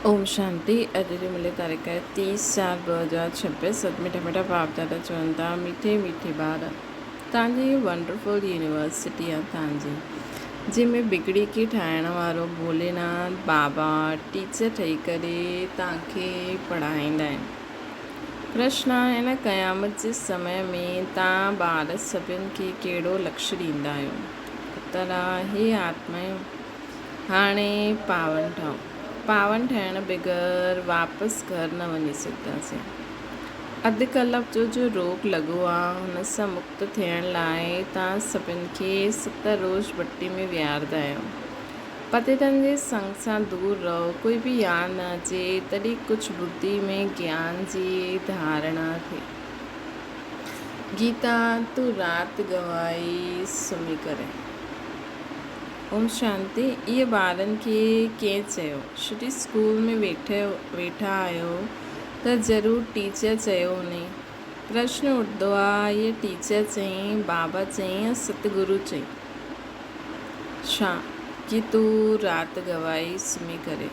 اوم شانتي اڄ جي ملي تاريخ آهي 30 چار 2026 ست مٺا مٺا باپ دادا چون ٿا مٺي مٺي ٻار تان جي ونڊرفل يونيورسٽي آ تان جي جنهن ۾ بگڙي کي ٺاهڻ وارو ڀوليناٿ بابا ٽيچر ٺهي ڪري تان کي پڙهائيندا آهن پرشن آهي هن قيامت جي سمي ۾ تان ٻار سڀن کي ڪهڙو لڪش ڏيندا آهيو اتر آ هي آتمايون هاڻي پاون ٺاهو. پاون ٺهڻ بغير واپس گهر نه وڃي سگهنداسين. اڌ ڪلپ جو جو روڳ لڳو آ، هن سان مڪت ٿيڻ لاء توهان سڀن کي ست روز بٽي ۾ ويهاردا آهيو. پتيتن جي سنگ سان دور رهو، ڪوئي به ياد نه اچي، تڏهن ڪجهه ٻڌي ۾ گيان جي ڌارڻا ٿئي. گيتا، تون رات گنوائي سمهي ڪرين. اوم شانتي اهي ٻارن کي ڪنهن چيو؟ شري اسڪول ۾ ويٺا آهيو ته ضرور ٽيچر چيو هوندئي. پرشن اٺندو آ اهي ٽيچر چئين، بابا چئين يا ستگرو چئين؟ ڇا ڪي تون رات گوائي سمهي ڪري.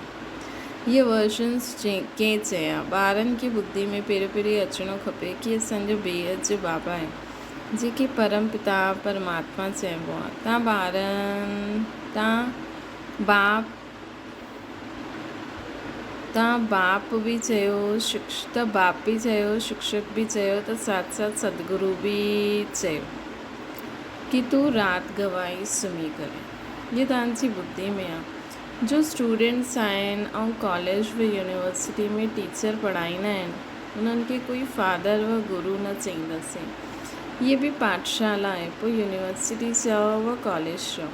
اهي ورشنس ڪنهن چيا؟ ٻارن کي ٻڌي ۾ پهريون پهريون اچڻو کپي ڪي اسان جو بيحد جو بابا آهي. جيڪي پرم پتا پرماتما چئبو آ. تان ٻارن تان باپ تان باپ به چيو شڪش ته باپ به چيو شڪشڪ به چيو ته ساٿ ساٿ ستگرو به چيو ڪي تون رات گوائي سمهي ڪري هي تان جي ٻڌي ۾ آ جو اسٽوڊنٽس آهن ۽ ڪاليج و يونيورسٽي ۾ ٽيچر پڙهائيندا آهن انهن کي ڪوئي فادر و گرو نه چئينداسين. هيء به پاٺشالا آهي، پوء يونيورسٽي چئو و ڪاليج چئو.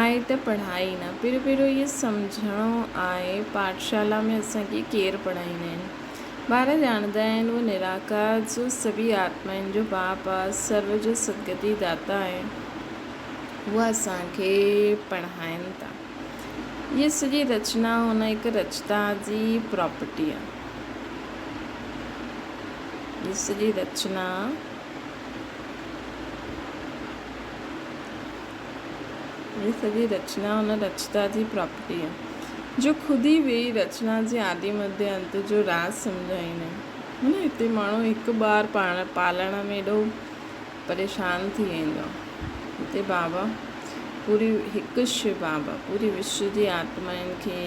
آهي ته پڙهائي نه. پهريون پهريون اهو سمجهڻو آهي پاٺشالا ۾ اسان کي ڪير پڙهائيندا آهن. ٻار ڄاڻندا آهن اهو نراڪار جو سڀئي آتمائن جو باپ آ، سرو جو سدگتي داتا آهي، اهو اسان کي پڙهائين ٿا. هيء سڄي رچنا هن هڪ رچتا جي پراپرٽي آ. هيء سڄي رچنا هيء سڄي رچنا هن رچتا جي پراپرٽي آ، جو خود ئي ويهي رچنا جي آدي مڌيه انت جو راز سمجهائيندا آهن. هن هتي ماڻهو هڪ ٻار پاڻ پالڻ ۾ ايڏو پريشان ٿي ويندو آ. هتي بابا پوري هڪ شو بابا پوري وشو جي آتمائن کي،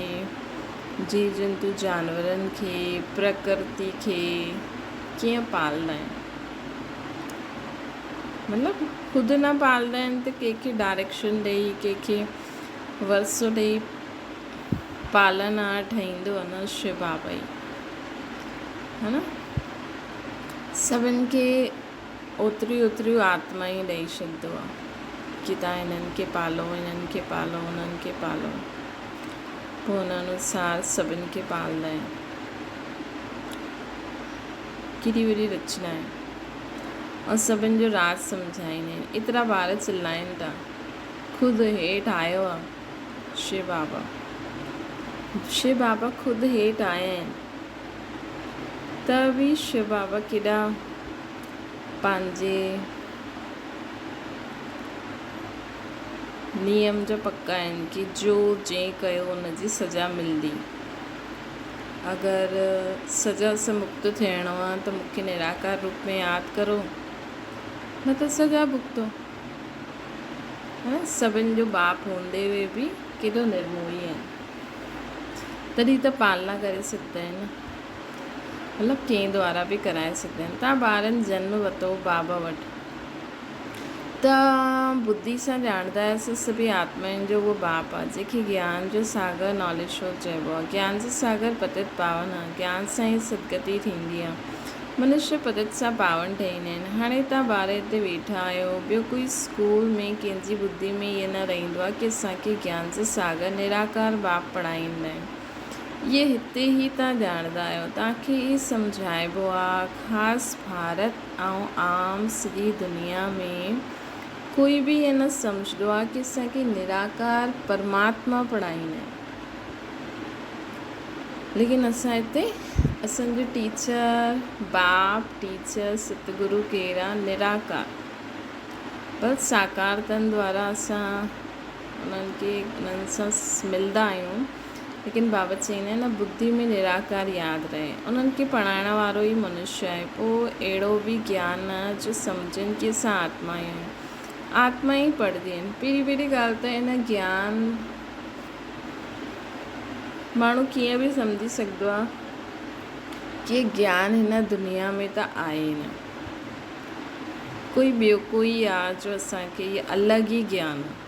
جيو جنتو جانورن کي، پرڪرتي کي ڪيئن پالدا آهن. مطلب خود نه پالدا آهن ته ڪنهن کي ڊائريڪشن ڏئي ڪنهن کي ورثو ڏئي پالڻ آ ٺهيندو آ نه شو بابا ئي ها نه سڀن کي اوتريون اوتريون آتمائون ڏئي ڇڏندو آ ڪي تان هنن کي پالو هنن کي پالو هنن کي پالو پوء ان انوسار سڀن کي پالندا آهن ڪيڏي وڏي رچنا آهي ۽ سڀن جو راز سمجهائيندا آهن ايترا ٻار چلائين ٿا خود هيٺ آيو آ شو بابا شو بابا خود هيٺ آيا آهن ته به شو بابا ڪيڏا پنهنجي نيم جا پڪا آهن ڪي جو جنهن ڪيو ان جي سزا ملندي. اگر سزا سان مڪت ٿيڻو آ ته مون کي نراڪار روپ ۾ ياد ڪرو نه ته سزا ڀڳتو. سڀن جو باپ هوندي هوئي به ڪيڏو نرموهي آهن. تڏهن ته پالنا ڪري سگهندا آهن نه. مطلب ڪنهن دوارا به ڪرائي سگهندا آهن. تان ٻارن جنم ورتو بابا وٽ ته ٻڌي سان ڄاڻندا آهيو ته سڀئي آتمائن جو اهو باپ آهي، جنهن کي گيان جو ساگر ناليج شوت چئبو آهي. گيان جو ساگر پتت پاون آهي. گيان سان ئي سدگتي ٿيندي آهي. منشيه پتت سان پاون ٺهيندا آهن. هاڻي توهان ٻار هتي ويٺا آهيو. ٻيو ڪوئي اسڪول ۾ ڪنهن جي ٻڌي ۾ ائين نه رهندو آهي ڪي اسان کي گيان جو ساگر نراڪار باپ پڙهائيندا آهن. اهي هتي ئي توهان ڄاڻندا آهيو. توهان کي ئي سمجهائبو آهي. خاص ڀارت ۽ عام سڄي دنيا ۾ ڪوئي به ائين نه سمجهندو آهي ڪي اسان کي نراڪار پرماتما پڙهائيندا آهن. ليڪن اسان هتي اسان جو ٽيچر باپ ٽيچر ستگرو ڪير آ نراڪار بس ساڪار تن دوارا اسان انهن کي انهن سان ملدا آهيون ليڪن بابا چئيندا آهن نه ٻڌي ۾ نراڪار ياد رهي. انهن کي پڙهائڻ وارو ئي منشيه آهي. پوء اهڙو به گيان نه جو سمجهن ڪي اسان آتما آهيون. آتما ئي پڙهندي آهن. پهرين پهرين ڳالهه ته ان گيان ماڻهو ڪيئن به سمجهي سگهندو آهي ڪي گيان هن دنيا ۾ ته آهي ئي نه. ڪوئي ٻيو ڪوئي آهي جو اسان کي هي الڳ ئي گيان آهي.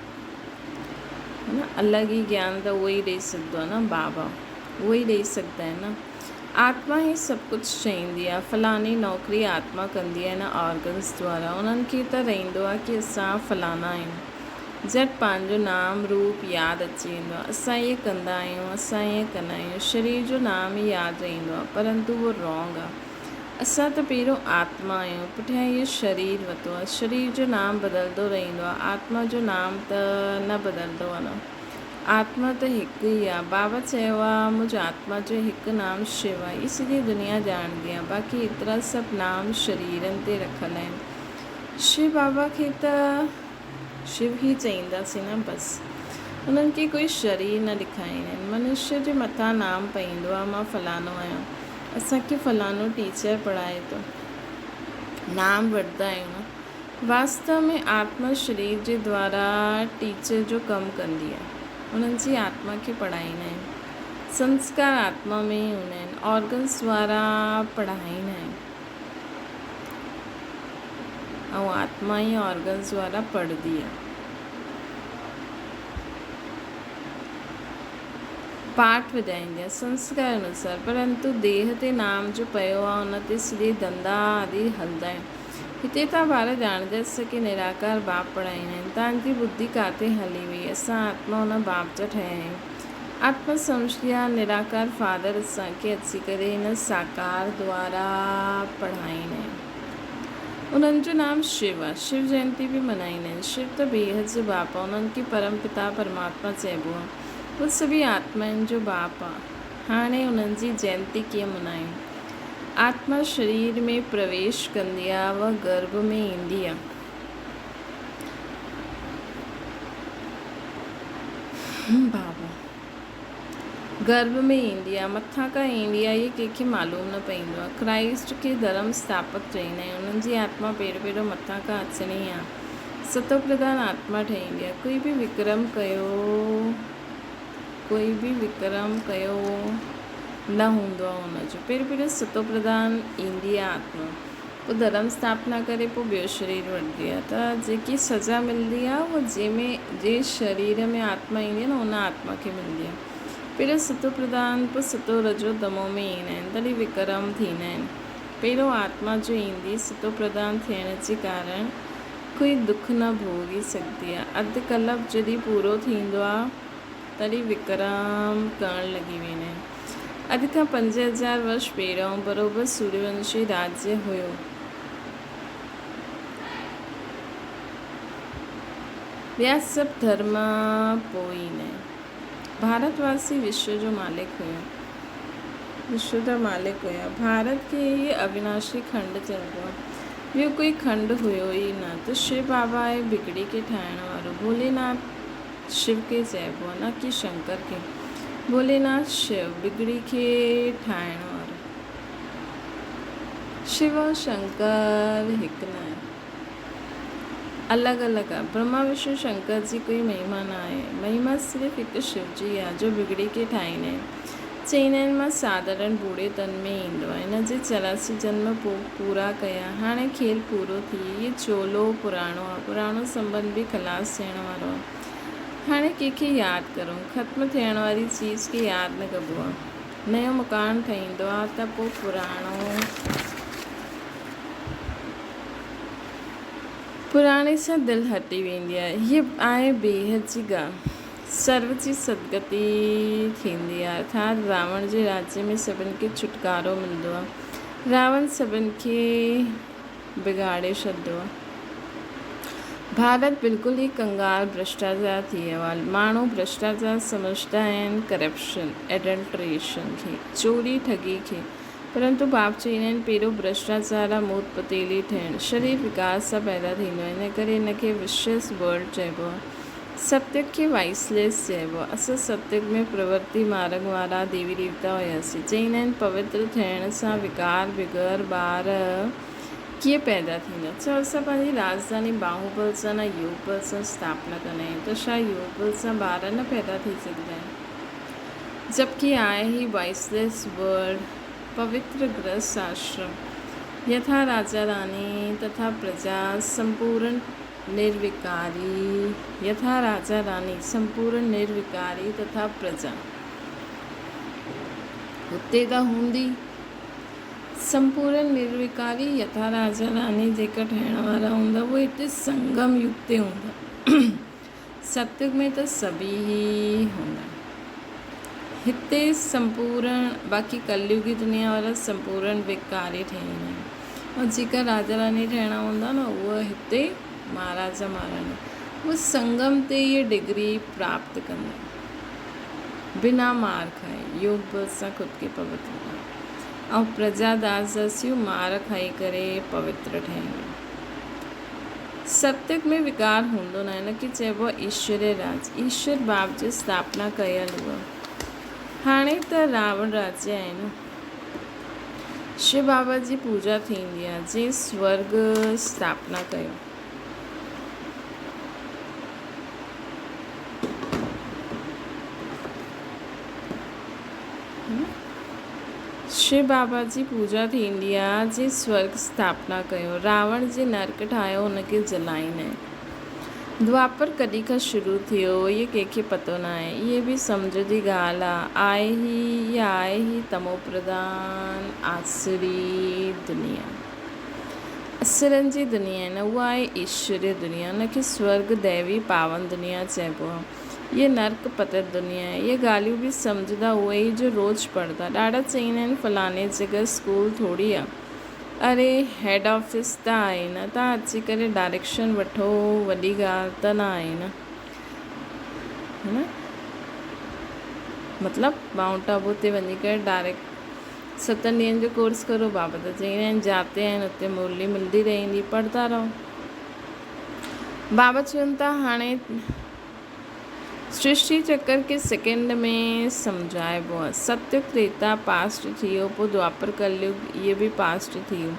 نه الڳ ئي گيان ته اهو ئي ڏئي سگهندو آهي نه بابا اهو ئي ڏئي سگهندا آهن نه آتما ئي سڀ ڪجهه چئيندي آهي فلاڻي نوڪري آتما ڪندي آهي نه آرگنس دوارا انهن کي ته رهندو آهي ڪي اسان فلاڻا آهيون جهٽ پنهنجو نام روپ ياد اچي ويندو آهي اسان ائين ڪندا آهيون اسان ائين ڪندا آهيون شرير جو نام ئي ياد رهندو آهي پرنتو اهو رانگ آهي اسان ته پهريون آتما آهيون، پٺيان هيء شرير ورتو آهي. شرير جو نام بدلندو رهندو آهي، آتما جو نام ته نه بدلندو آهي نه. آتما ته هڪ ئي آهي. بابا چيو آهي، منهنجي آتما جو هڪ نام شو آهي. هي سڄي دنيا ڄاڻندي آهي. باقي ايترا سڀ نام شريرن تي رکيل آهن. شو بابا کي ته شو ئي چئينداسين نه بس. انهن کي ڪوئي شرير نه ڏيکاريندا آهن. منشيء جي مٿان نام پئيندو آهي مان فلاڻو آهيان. اسان کي فلاڻو ٽيچر پڙهائي ٿو. نام وٺندا آهيون نه. واستو ۾ آتما شرير جي دوارا ٽيچر جو ڪم ڪندي آهي. انهن جي آتما کي پڙهائيندا آهن. سنسڪار آتما ۾ ئي هوندا آهن. آرگنس دوارا پڙهائيندا آهن. ۽ آتما ئي آرگنز دوارا پڙهندي آهي. پاٺ وڄائيندي آهي سنسڪار انوسار پرنتو ديهه تي نام جو پيو آهي ان تي سڄي ڌنڌا آدي هلندا آهن. هتي تان ٻار ڄاڻجي اسان کي نراڪار باپ پڙهائيندا آهن. تان جي ٻڌي ڪاٿي هلي وئي اسان آتما ان باپ جا ٺهيا آهيون. آتما سمجهندي آهي نراڪار فادر اسان کي اچي ڪري هن ساڪار دوارا پڙهائيندا آهن. انهن جو نام شو آهي. شو جينتي به ملهائيندا آهن. شو ته بيحد جو باپ آهي. انهن کي پرم پتا پرماتما چئبو آهي. هو سڀئي آتمائن جو باپ آهي. هاڻي انهن جي جينتي ڪيئن ملهايون؟ آتما شرير ۾ پرويش ڪندي آهي و گرڀ ۾ ايندي آهي. بابا گرڀ ۾ ايندي آ مٿان کان ايندي آ اهي ڪنهن کي معلوم نه پئيندو آ ڪرائسٽ کي ڌرم اسٿاپڪ چئيندا آهن انهن جي آتما پهريون پهريون مٿان کان اچڻي آ ستو پرڌان آتما ٺهيندي آ ڪوئي به وڪرم ڪيو ڪوئي به وڪرم ڪيو نه هوندو آ ان جو پهريون پهريون ستو پرڌان ايندي آ آتما پوء ڌرم اسٿاپنا ڪري پوء ٻيو شرير وٺندي آهي ته جيڪي سزا ملندي آهي اها جنهن ۾ جنهن شرير ۾ آتما ايندي آهي نه ان آتما کي ملندي آهي. پهريون ستو پرڌان پوء ستو رجو تمو ۾ ايندا آهن تڏهن وڪرم ٿيندا آهن. پهريون آتما جو ايندي ستو پرڌان ٿيڻ جي ڪارڻ ڪوئي دک نه ڀوڳي سگهندي آهي. اڌ ڪلپ جڏهن پورو ٿيندو آهي تڏهن وڪرم ڪرڻ لڳي ويندا آهن. اڄ کان 5000 ورش پهريون بروبر سوريونشي راجيه هيو. ٻيا سڀ ڌرم پوء ايندا آهن. ڀارت واسي وشو جو مالڪ هيو. وشو جا مالڪ هيا. ڀارت کي هي اويناشي کنڊ چئبو آهي. ٻيو ڪوئي کنڊ هيو ئي نه ته شو بابا آهي بگڙي کي ٺاهڻ وارو. ڀوليناٿ شو کي چئبو آهي نه ڪي شنڪر کي. ڀوليناٿ شو، بگڙي کي ٺاهڻ وارو. شو ۽ شنڪر هڪ نه آهن. الڳ الڳ آهن. برهما وشنو شنڪر جي ڪوئي مهما نه آهي. مهما صرف هڪ شو جي آهي جو بگڙي کي ٺاهيندا آهن. چئيندا آهن مان ساڌارڻ ٻوڙي تن ۾ ايندو آهيان. هن جي 84 جنم پورا ڪيا. هاڻي کيل پورو ٿي. هي چولو پراڻو آهي. پراڻو سنٻنڌ به خلاص ٿيڻ وارو آهي. هاڻي ڪنهن کي ياد ڪرون؟ ختم ٿيڻ واري چيز کي ياد نه ڪبو آ. نيو مڪان ٺهيندو آ ته پوء پراڻو. پراڻي سان دل هٽي ويندي آ. هيء آهي بيحد جي ڳالهه. سرو جي سدگتي ٿيندي آ. ارٿات راوڻ جي راجيه ۾ سڀن کي ڇوٽڪارو ملندو آ. راوڻ سڀن کي بگاڙي ڇڏيو آ. ڀارت بلڪل ئي ڪنگال ڀرشٽاچار ٿي ويو آ. ماڻهو ڀرشٽاچار سمجهندا آهن ڪرپشن، ايڊلٽريشن کي، چوري ٺڳي کي. پرنتو باپ چئيندا آهن پهريون ڀرشٽاچار آ موت پتيلي ٺهڻ. شرير وڪار سان پيدا ٿيندو آهي ان ڪري ان کي وشيس ورلڊ چئبو آ. ستيگ کي وائسليس چئبو آهي. اسان ستيگ ۾ پرورتي مارڳ وارا ديوي ديوتا هياسين. چئيندا آهن پوتر ٿيڻ سان وڪار بغير ٻار ڪيئن پيدا ٿيندا؟ ڇا اسان پنهنجي راڄڌاني باهوبل سان نه يوگبل سان اسٿاپنا ڪندا آهيون ته ڇا يوگبل سان ٻار نه پيدا ٿي سگهندا آهن؟ جبڪه آهي هي وائسليس ورلڊ پوتر گرهست آشرم يٿا راجا راني تٿا پرجا سمپورن نروڪاري يٿا راجا راني سمپورن نروڪاري تٿا پرجا هتي ته هوندي سمپورن نروڪاري يٿا راجا راني جيڪا ٺهڻ وارا هوندا اهي هتي سنگم يگ تي هوندا ستيگ ۾ ته سڀئي هوندا هتي سمپورن باقي ڪليگي دنيا وارا سمپورن وڪاري ٺهي ويندا آهن ۽ جيڪا راجا راني ٺهڻا هوندا نه اهي هتي مهاراجا مهاراڻي اهي سنگم تي اهي ڊگري پراپت ڪندا بنا مار کائي يوگ بل سان خود کي پوتر ڪندا ۽ پرجا داس داسيون مار کائي ڪري پوتر ٺهينديون. ستيگ ۾ وڪار هوندو ناهي، ان کي چئبو آهي ايشوريه راڄ. ايشور باپ جي اسٿاپنا ڪيل هئا. هاڻي ته راوڻ راجيه آهي نه. شو بابا جي پوڄا ٿيندي آهي، جنهن سورڳ اسٿاپنا ڪيو. شو بابا جي پوڄا ٿيندي آ جنهن سورڳ اسٿاپنا ڪيو راوڻ جي نرڪ ٺاهيو ان کي جلائيندا آهن دوآپر ڪڏهن کان شروع ٿيو اهي ڪنهن کي پتو ناهي اهي به سمجهه جي ڳالهه آ آهي هي يا آهي هي تمو پرڌان آسري دنيا اسرن جي دنيا آهي نه اها آهي ايشوريه دنيا ان کي سورڳ ديوي پاون دنيا چئبو آ. هيء نرڪ پتت دنيا آهي. اهي ڳالهيون به سمجهندا اهي ئي جو روز پڙهندا. ڏاڍا چئيندا آهن فلاڻي جڳهه اسڪول ٿوري آ. اري هيڊ آفيس ته آهي نه. تان اچي ڪري ڊائريڪشن وٺو وڏي ڳالهه ته نه آهي نه. نه مطلب مائونٽ آبو تي وڃي ڪري ڊائريڪٽ ستن ڏينهن جو ڪورس ڪرو. بابا ته چئيندا آهن جاتي آهن اتي مرلي ملدي رهندي پڙهندا رهو. بابا چون ٿا هاڻي سرشٽي چڪر کي سيڪنڊ ۾ سمجهائبو آهي. ستيگ تريتا پاسٽ ٿي ويو پوء دوآپر ڪليگ اهي به پاسٽ ٿي ويو.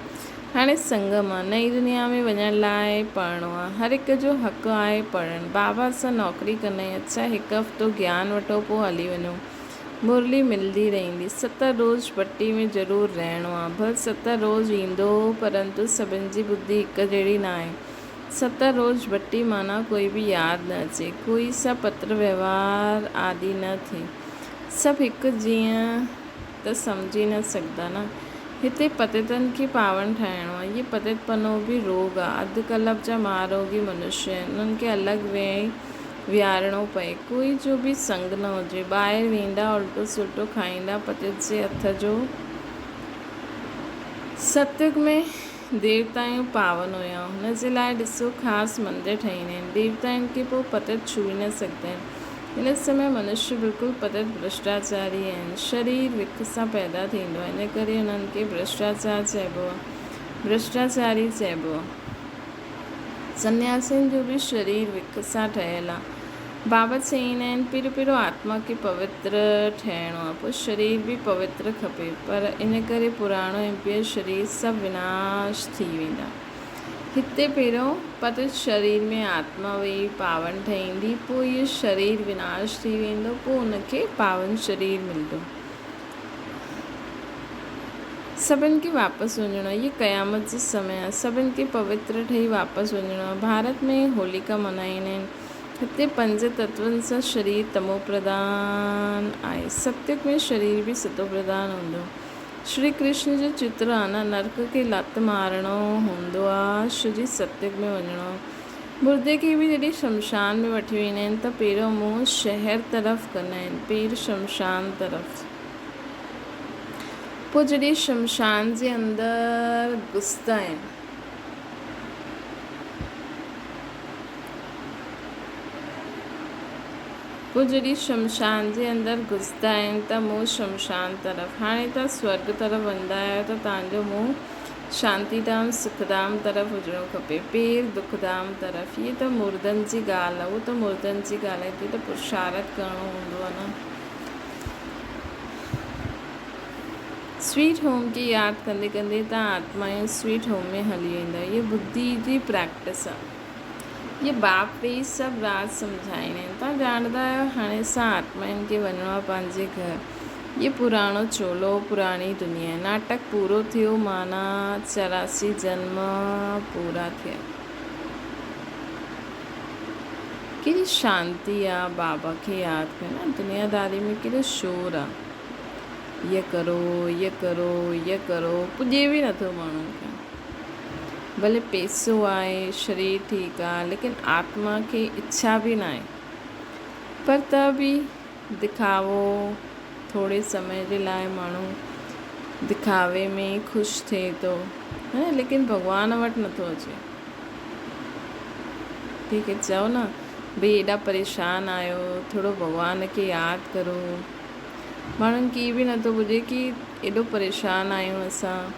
هاڻي سنگم آهي. نئين دنيا ۾ وڃڻ لاء پڙهڻو آهي. هر هڪ جو حق آهي پڙهڻ. بابا اسان نوڪري ڪندا آهيون. اڇا هڪ هفتو گيان وٺو پوء هلي وڃو. مرلي ملدي رهندي. ست روز پٽي ۾ ضرور رهڻو آ. ڀل ست روز ايندو هو پرنتو سڀن جي ٻڌي هڪ جهڙي ناهي. ست روز ڀٽي معنيٰ ڪوئي به ياد نه اچي. ڪوئي سان پتر وهنوار آدي نه ٿئي. سڀ هڪ جيئن ته سمجهي نه سگهندا نه. هتي پتيتن کي پاون ٺاهڻو آ. هي پتيتپنو به روڳ آ. اڌ ڪلپ جا مهاروڳي منشيه آهن. انهن کي الڳ ويهي ويهارڻو پئي. ڪوئي جو به سنگ نه هجي. ٻاهر ويندا الٽو سلٽو کائيندا پتيت جي هٿ جو. ستيگ ۾ ديوتائون پاون هيا. هن جي لاء ڏسو خاص مندر ٺهيندا آهن. ديوتائن کي پوء پتيت ڇهي نه سگهندا آهن. هن سمي منشيه بلڪل پتيت ڀرشٽاچاري آهن. شرير وک سان پيدا ٿيندو آهي. ان ڪري انهن کي ڀرشٽاچار چئبو آهي. ڀرشٽاچاري چئبو آهي. سنياسين جو به شرير وک سان ٺهيل آ. بابا چئيندا آهن پهريون پهريون آتما کي پوتر ٺهڻو آ پوء شرير به پوتر کپي پر ان ڪري پراڻو ۽ پيل شرير سڀ وناش ٿي ويندا. هتي پهريون پتت شرير ۾ آتما ويهي پاون ٺهيندي پوء اهو شرير وناش ٿي ويندو پوء ان کي پاون شرير ملندو. سڀن کي واپس وڃڻو آهي. هيء قيامت جو سمي آهي. سڀن کي پوتر ٺهي واپس وڃڻو آهي. ڀارت ۾ هوليڪا ملهائيندا آهن. هتي پنج تتون سان شرير تمو پرڌان آهي. ستيگ ۾ شرير به ستو پرڌان هوندو. شري ڪرشن جو چتر آهي نه. نرڪ کي لت مارڻو هوندو آهي. شري ستيگ ۾ وڃڻو آهي. مردي کي به جڏهن شمشان ۾ وٺي ويندا آهن ته پهريون منهن شهر طرف ڪندا آهن، پير شمشان طرف. پوء جڏهن شمشان جي اندر گهسندا آهن. پوء جڏهن شمشان جي اندر گهسندا آهن ته منهن شمشان طرف. هاڻي توهان سورڳ طرف وڃندا آهيو ته توهان جو منهن شانتي ڌام سک ڌام طرف هجڻو کپي، پير دک ڌام طرف. هيء ته مردن جي ڳالهه آهي، اهو ته مردن جي ڳالهه آهي، هتي ته پرشارٿ ڪرڻو هوندو آهي نه. سويٽ هوم کي ياد ڪندي ڪندي توهان آتمائون سويٽ هوم ۾ هلي ويندا. هيء ٻڌي جي پريڪٽس آهي. هيء باپ ويهي سڀ راز سمجهائيندا آهن. توهان ڄاڻندا آهيو هاڻي اسان آتمائن کي وڃڻو آهي پنهنجي گهر. هيء پراڻو چولو، پراڻي دنيا آهي. ناٽڪ پورو ٿيو معنيٰ 84 جنم پورا ٿيا. ڪيڏي شانتي آ بابا کي ياد ڪرڻ. دنياداري ۾ ڪيڏو شور آ. هيء ڪرو، هيء ڪرو، هيء ڪرو، پڄي به نٿو ماڻهو کي. ڀلي پئسو آهي، شرير ٺيڪ آ، ليڪن آتما کي اڇا به ناهي. پر ته به دکاوو، ٿوري سمي جي لاء ماڻهو دکاوي ۾ ئي خوش ٿئي ٿو، ليڪن ڀڳوان وٽ نٿو اچي. ٺيڪ هي، چئو نه ڀئي ايڏا پريشان آهيو، ٿورو ڀڳوان کي ياد ڪرو. ماڻهن کي هي به نٿو ٻجهي ڪي ايڏو پريشان آهيون اسان.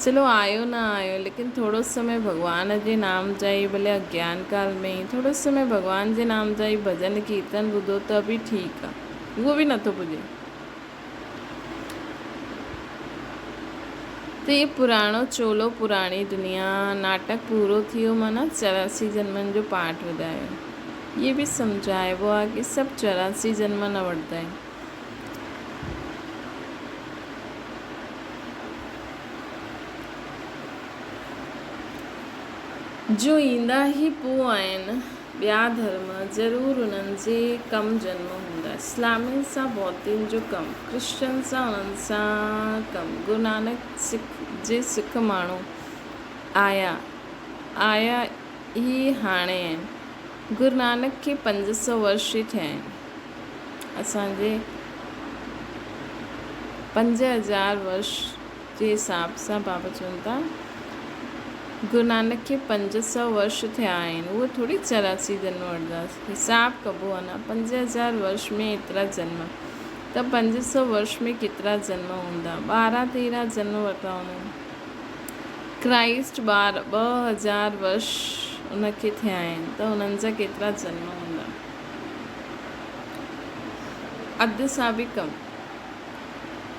چلو آيو نه آيو ليڪن ٿورو سمي ڀڳوان جي نام جا ئي ڀلي اگيان ڪال ۾ ئي ٿورو سمي ڀڳوان جي نام جا ئي ڀڄن ڪيرتن ٻڌو ته به ٺيڪ آ. اهو به نٿو پڄي. ته هي پراڻو چولو پراڻي دنيا ناٽڪ پورو ٿيو معنيٰ 84 جنمن جو پاٺ ٻڌايو. هي به سمجهائبو آهي ڪي سڀ 84 جنم نه وٺندا آهن. جو ايندا ئي پوء آهن. ٻيا ڌرم ضرور انهن جي ڪم جنم هوندا. اسلامين سان ڀوتين جو ڪم، ڪرسچن سان انهن سان ڪم. گرونانڪ سک جي سک ماڻهو آيا، آيا ئي هاڻي آهن. گرونانڪ کي 500 ورش ئي ٿيا آهن. اسان جي 5000 ورش جي حساب سان بابا چون ٿا، گرونانڪ کي 500 ورش ٿيا آهن، اهو ٿوري 84 جنم وٺندا. حساب ڪبو آهي نه، 5000 ورش ۾ ايترا جنم ته 500 ورش ۾ ڪيترا جنم هوندا؟ ٻارهن تيرهن جنم ورتا هوندن. ڪرائسٽ 2000 ورش ان کي ٿيا آهن ته انهن جا ڪيترا جنم هوندا؟ اڌ سان به ڪم.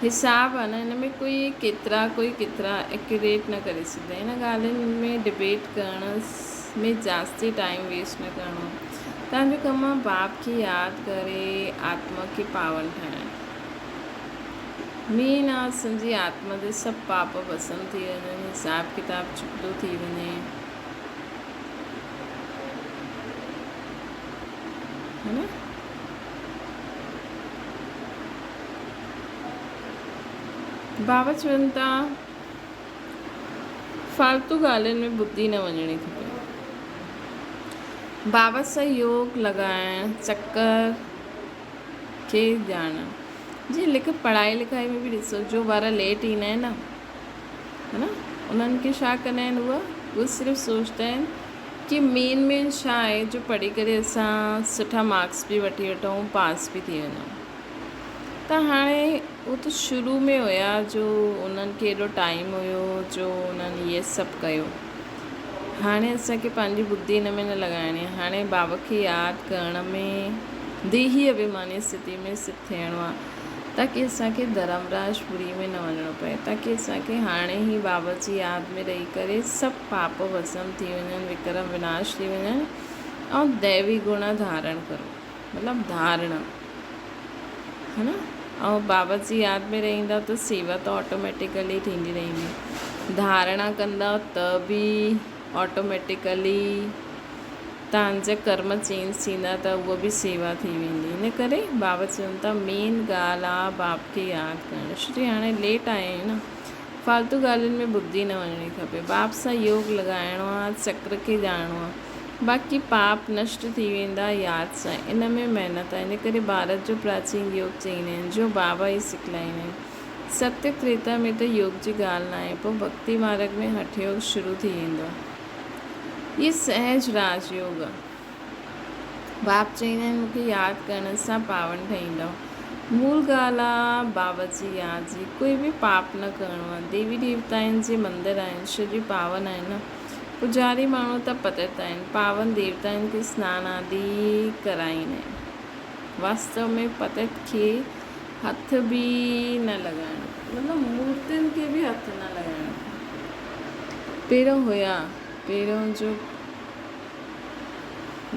حساب آ نه ان ۾ ڪوئي ڪيترا ڪوئي ڪيترا ايڪيوريٽ نه ڪري سگهندا ان ڳالهين ۾ ڊبيٽ ڪرڻ ۾ جاستي ٽائيم ويسٽ نه ڪرڻو توهان جو ڪم آ باپ کي ياد ڪري آتما کي پاون ٺاهڻ مين آ اسان جي آتما جا سڀ پاپ ڀسم ٿي وڃن حساب ڪتاب چڪتو ٿي وڃي ها نه. بابا چون ٿا فالتو ڳالهين ۾ ٻڌي نه وڃڻي کپي. بابا سان يوگ لڳائڻ چڪر کي ڄاڻڻ جي لک پڙهائي لکائي ۾ به ڏسو جو ٻار ليٽ ايندا آهن نه ها نه انهن کي ڇا ڪندا آهن اهي صرف سوچدا آهن ڪي مين مين ڇا آهي جو پڙهي ڪري اسان سٺا مارڪس به وٺي وٺون پاس به ٿي وڃون ته هاڻي هو ته شروع ۾ هيا جو انهن کي ايڏو ٽائيم هيو جو انهن اهي سڀ ڪيو هاڻي اسان کي پنهنجي ٻڌي ان ۾ نه لڳائڻي آهي هاڻي بابا کي ياد ڪرڻ ۾ ديهي اڀيماني اسٿتي ۾ اسٿت ٿيڻو آهي تاڪه اسان کي ڌرم راج پوري ۾ نه وڃڻو پئي، تاڪه اسان کي هاڻي ئي بابا جي ياد ۾ رهي ڪري سڀ پاپ ڀسم ٿي وڃن، وڪرم وناش ٿي وڃن ۽ ديوي گڻ ڌارڻ ڪرو، مطلب ڌارڻا، ها نه؟ ۽ بابا جي ياد ۾ رهندا ته سيوا ته آٽوميٽيڪلي ٿيندي رهندي، ڌارڻا ڪندا ته به آٽوميٽيڪلي. توهان جا ڪرم چينج ٿيندا ته اها به سيوا ٿي ويندي. ان ڪري بابا چون ٿا مين ڳالهه آ باپ کي ياد ڪرڻ. شري هاڻي ليٽ آيا آهيون نه. فالتو ڳالهين ۾ ٻڌي نه وڃڻي کپي. باپ سان يوگ لڳائڻو آ، چڪر کي ڄاڻڻو آ. باقي پاپ نشٽ ٿي ويندا ياد سان. ان ۾ محنت آ. ان ڪري ڀارت جو پراچين يوگ چئيندا آهن جو بابا ئي سکلائيندا آهن. ستيگ تريتا ۾ ته يوگ جي ڳالهه ناهي. پوء ڀڳتي مارڳ ۾ هٺ يوگ شروع ٿي ويندو آ. هي سهج راج يوگ آ. باپ چئيندا آهن مون کي ياد ڪرڻ سان پاون ٺهيندؤ. مول ڳالهه آ بابا جي ياد جي، ڪوئي به پاپ نه ڪرڻو آ. ديوي ديوتائن جي مندر آهن، شو جي پاون آهن نه. پوڄاري ماڻهو ته پتت آهن، پاون ديوتائن کي سنان آدي ڪرائيندا آهن. واستو ۾ پتت کي هٿ به نه لڳائڻو مطلب مورتين کي به هٿ نه لڳائڻو. پهريون هيا، پهريون جو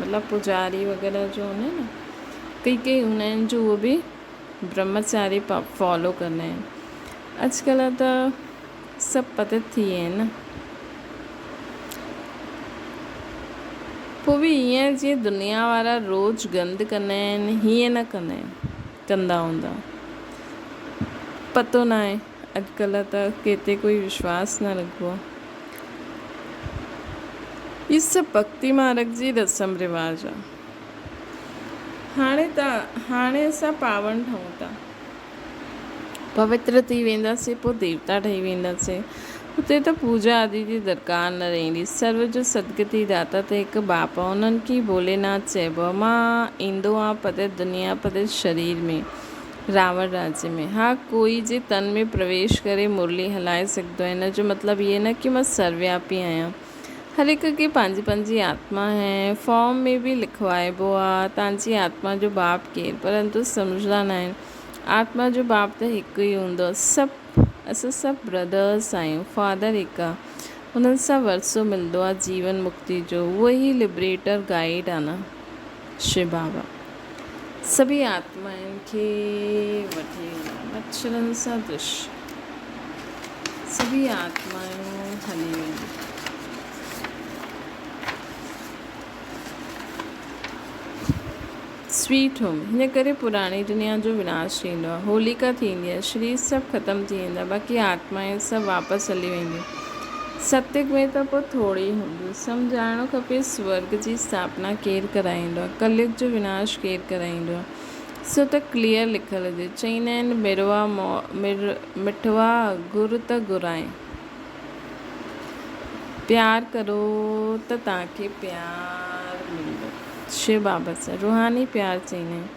مطلب پوڄاري وغيره جو هوندا آهن نه، ڪئي ڪئي هوندا آهن جو اهو به برهمچاري فالو ڪندا آهن. اڄڪلهه ته سڀ پتت ٿي ويا آهن نه. پوء به ائين جيئن دنيا وارا روز گند ڪندا آهن هيئن نه ڪندا آهن ڪندا هوندا پتو ناهي اڄڪلهه ته ڪنهن تي ڪوئي وشواس نه رکبو آهي. هي سڀ ڀڳتي مارگ جي رسم رواج آهي. هاڻي ته هاڻي اسان پاون ٺهون ٿا. پوتر ٿي وينداسين پوء ديوتا ٺهي وينداسين. اتي ته پوڄا آدي جي درڪار نه رهندي. سرو جو سدگتي داتا ته هڪ باپ آهي. انهن کي ئي ڀوليناٿ چئبو آهي. مان ايندو آهيان پتت دنيا پتت شرير ۾، راوڻ راجيه ۾. ها ڪوئي جي تن ۾ پرويش ڪري مرلي هلائي سگهندو آهي. ان جو مطلب اهي نه ڪي مان سروياپي آهيان. هر هڪ کي پنهنجي پنهنجي آتما آهي. فارم ۾ به لکوائبو آهي توهان جي آتما جو باپ ڪير؟ پرنتو سمجهندا ناهن. آتما جو باپ ته هڪ ئي هوندو آهي. سڀ اسان سڀ برادرس آهيون. فادر هڪ آهي. انهن سان ورثو ملندو آهي جيون مڪتي جو. اهو ئي لبريٽر گائيڊ آهي نه. شو بابا سڀئي آتمائن کي وٺي ويندو آهي. مڇرن سان درش سڀئي آتمائون هلي وينديون. سويٽ هوم، هن ڪري پراڻي دنيا جو وناش ٿيندو آهي، هوليڪا ٿيندي آهي، شرير سڀ ختم ٿي ويندا، باقي آتمائون سڀ واپس هلي وينديون. ستيگ ۾ ته پوء ٿوري ئي هونديون. سمجهائڻو کپي سورڳ جي اسٿاپنا ڪير ڪرائيندو آهي، ڪليگ جو وناش ڪير ڪرائيندو آهي، سو ته ڪليئر لکيل هجي. چئيندا آهن مروا مٺوا گر ته گرائين. پيار ڪرو ته توهان کي پيار ملندو. شو بابا سان روحاني پيار چئيندا آهن.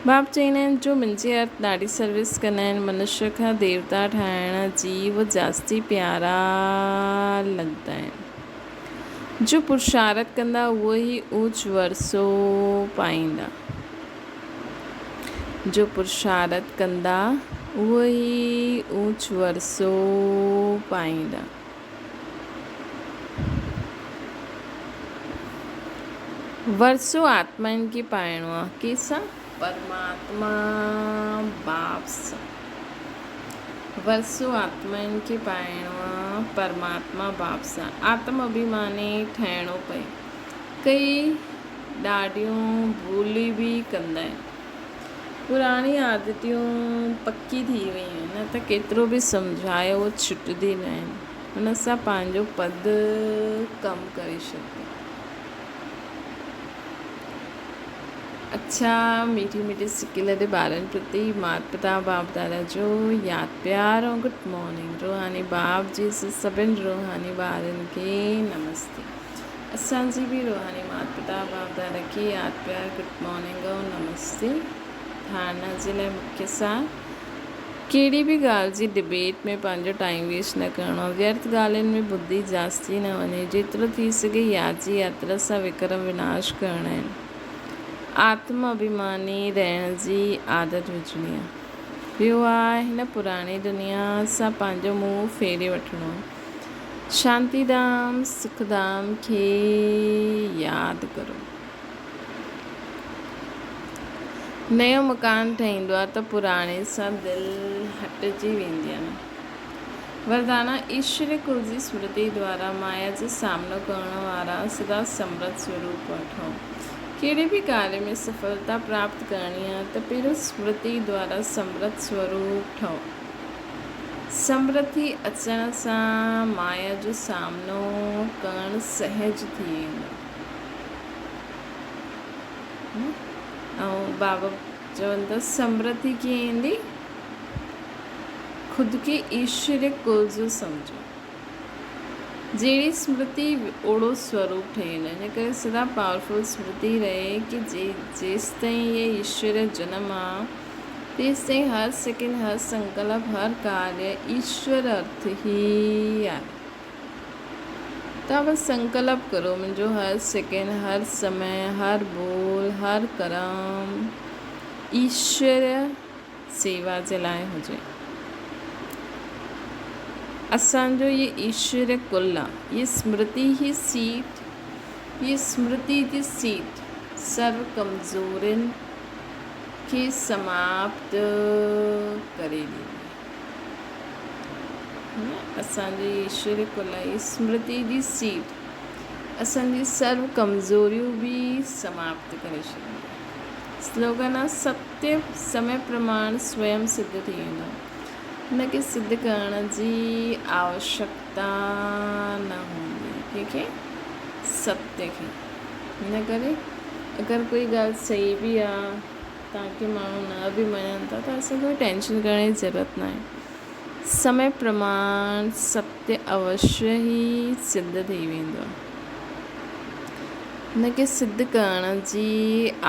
باب چئيندا آهن جو منهنجي ارٿ ڏاڍي سروس ڪندا آهن منشيء کان ديوتا ٺاهڻ جيو جاستي پيارا لڳندا آهن. جو پرشارت ڪندا اهو ئي اوچ ورثو پائيندا. جو پرشارت ڪندا اهو ئي اوچ ورثو پائيندا. ورثو آتمائن کي پائڻو آ. ڪنهن سان؟ پرماتما باپ سان. ورثو آتمائن کي پائڻو آ پرماتما باپ سان. آتم اڀيماني ٺهڻو پئي. ڪئي ڏاڍيون ڀولي به ڪندا آهن. پراڻي عادتيون پڪي ٿي ويون آهن نه ته ڪيترو به سمجهايو اهو ڇٽندي نه آهن. ان سان پنهنجو پد ڪم ڪري ڇڏبو. اڇا ميٺي ميٺي سڪي لڏي ٻارن پرتي مات پتا باپ دادا جو ياد پيار ۽ گڊ مارننگ روحاني باپ جي سڀن روحاني ٻارن کي نمستي. اسان جي به روحاني مات پتا باپ دادا کي ياد پيار گڊ مارننگ ۽ نمستي. ڌارڻا جي لاء مکيه سار ڪهڙي به ڳالهه جي ڊبيٽ ۾ پنهنجو ٽائيم ويسٽ نه ڪرڻو آهي. ويرٿ ڳالهين ۾ ٻڌي جاستي نه وڃي. جيترو ٿي سگهي ياد جي ياترا سان وڪرم وناش ڪرڻا آهن. آتم اڀيماني رهڻ جي عادت وجهڻي آهي. ٻيو آهي هن پراڻي دنيا سان پنهنجو منهن ڦيري وٺڻو آهي. شانتي ڌام سک ڌام کي ياد ڪرو. نيو مڪان ٺهيندو آهي ته پراڻي سان دل هٽجي ويندي آهي. وردانا، ايشوري ڪل جي سمرتي دوارا مايا جو سامنو ڪرڻ وارا سدا سمرٿ سوروپ ٺهو. ڪهڙي به ڪاريه ۾ سڦلتا پراپت ڪرڻي آهي ته پهريون سمرتي دوارا سمرٿ سوروپ ٺهو. سمرٿي اچڻ سان مايا جو سامنو ڪرڻ سهج ٿي ويندو. ۽ بابا چون ٿا سمرٿي ڪيئن ايندي؟ خود کي ايشوري ڪل جو سمجهو. جهڙي سمرتي اوڙو سوروپ ٺهي ويندو. ان ڪري سدا پاورفل سمرتي رهي ڪي جيستائين هي ايشوري جنم آ. تيستائين هر سيڪنڊ، هر سنڪلپ، هر ڪاريه ايشور ارٿ ئي آهي. توهان بس سنڪلپ ڪرو، منهنجو هر سيڪنڊ، هر سمي، هر ٻول، هر ڪرم ايشور سيوا جي لاء هجي. اسان جو هي ايشور ڪل آ. هي سمرتي هي سيٽ، هي سمرتي جي سيٽ سرو ڪمزورين کي سماپت ڪري ڏيندي. اسان جي ايشور ڪل آ. هي سمرتي جي سيٽ اسان جي سرو ڪمزوريون به سماپت ڪري ڇڏيندي. سلوگن آ ستيه سمي پرماڻ سويم سڌ ٿي ويندو. هن کي سڌ ڪرڻ جي آوشڪتا نه هوندي. ڪنهن کي؟ ستيه کي. ان ڪري اگر ڪوئي ڳالهه صحيح به آ توهان کي ماڻهو نه به مڃن ٿا ته اسان کي ڪوئي ٽينشن ڪرڻ جي ضرورت ناهي. سمي پرماڻ ستيه اوشيه ئي سڌ ٿي ويندو. هن کي سڌ ڪرڻ جي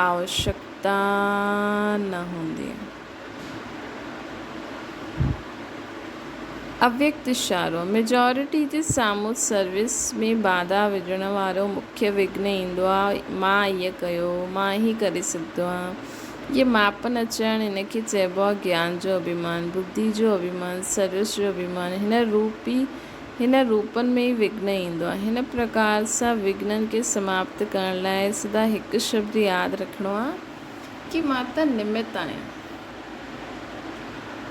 آوشڪتا نه هوندي. اويڪت اشارو، ميجارٽي جي سامهون سروس ۾ باڌا وجهڻ وارو مکيه وگهن ايندو آهي، مان ائين ڪيو، مان هي ڪري سگهندو آهيان. اهي ماپ نه چئڻ، ان کي چئبو آهي گيان جو اڀيمان، ٻڌي جو اڀيمان، سروس جو اڀيمان. هن روپي هن روپن ۾ ئي وگهن ايندو آهي. هن پرڪار سان وگهنن کي سماپت ڪرڻ لاء سدا هڪ شبد ياد رکڻو آهي ڪي مان ته نمت آهيان.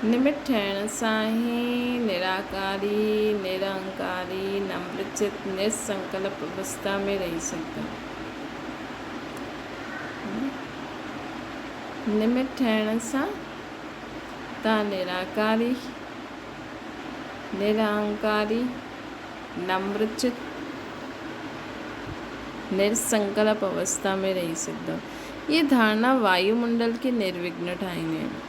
نمت ٺهڻ سان ئي نراڪاري، نرهنڪاري، نمرچت، نرسنڪلپ اوستا ۾ رهي سگهندو. نمت ٺهڻ سان تان نراڪاري، نرهنڪاري، نمرچت، نرسنڪلپ اوستا ۾ رهي سگهندو. اهي ڌارڻا وايو منڊل کي نروگهن ٺاهينديون آهن.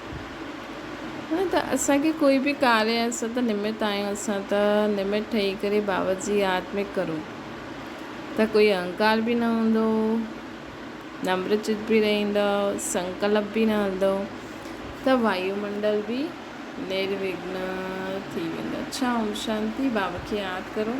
نه ته اسان کي ڪوئي به ڪاريه اسان ته نمت آهيون اسان ته نمت ٺهي ڪري بابا جي ياد ۾ ڪرون ته ڪوئي اهنڪار به نه هوندو، نمرچت به رهندو، سنڪلپ به نه هلندو ته وايو منڊل به نروگهن ٿي ويندو. اڇا اوم شانتي بابا کي ياد ڪرو.